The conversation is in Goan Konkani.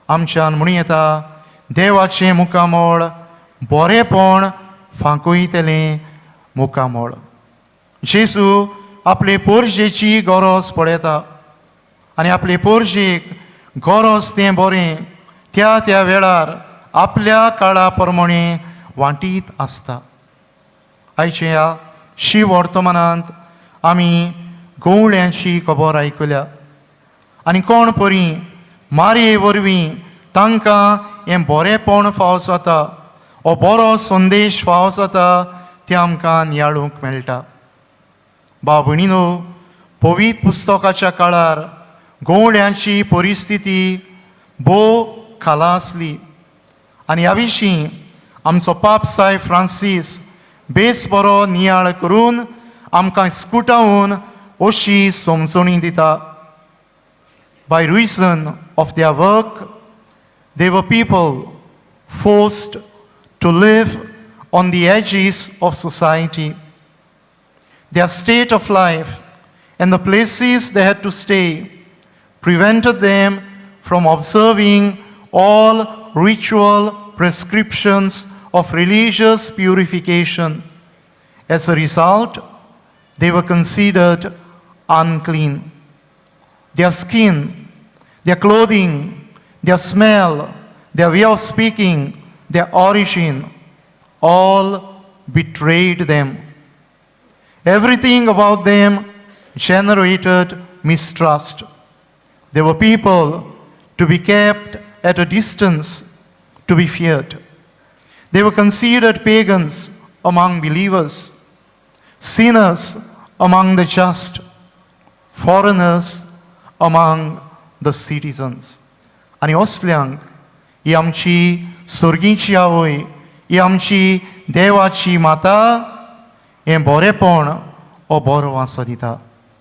आमच्यान म्हणूं येता, देवाचें मुखामळ बरेंपण फांकयतलें मुखामळ. जेजू आपले पोरजेची गरज पळयता आनी आपले पोरजेक गरज तें बरें त्या त्या वेळार आपल्या काळा प्रमाणें वांटीत आसता. आयच्या ह्या शिव वर्तमानांत आमी गवळ्यांची खबर आयकल्या आनी कोण परी मारये वरवीं तांकां हें बरेंपण फावो जाता, हो बरो संदेश फावो जाता, तें आमकां नियाळूंक मेळटा. भाव भयणीनो, पवित्र पुस्तकाच्या काळार गवळ्यांची परिस्थिती भोव खाला आसली आनी ह्या विशीं आमचो पाप सायब फ्रांसीस बेस बरो नियाळ करून आमकां स्कुटावन अशी समजणी दिता. By reason of their work, they were people forced to live on the edges of society. Their state of life and the places they had to stay prevented them from observing all ritual prescriptions of religious purification. As a result, they were considered unclean. Their skin, their clothing, their smell, their way of speaking, their origin, all betrayed them. Everything about them generated mistrust. They were people to be kept at a distance, to be feared. They were considered pagans among believers, sinners among the just, foreigners among the citizens. आनी असल्यांक ही आमची सर्गीची आवय, ही आमची देवाची माता हें बरेपण हो बरो वासो दिता.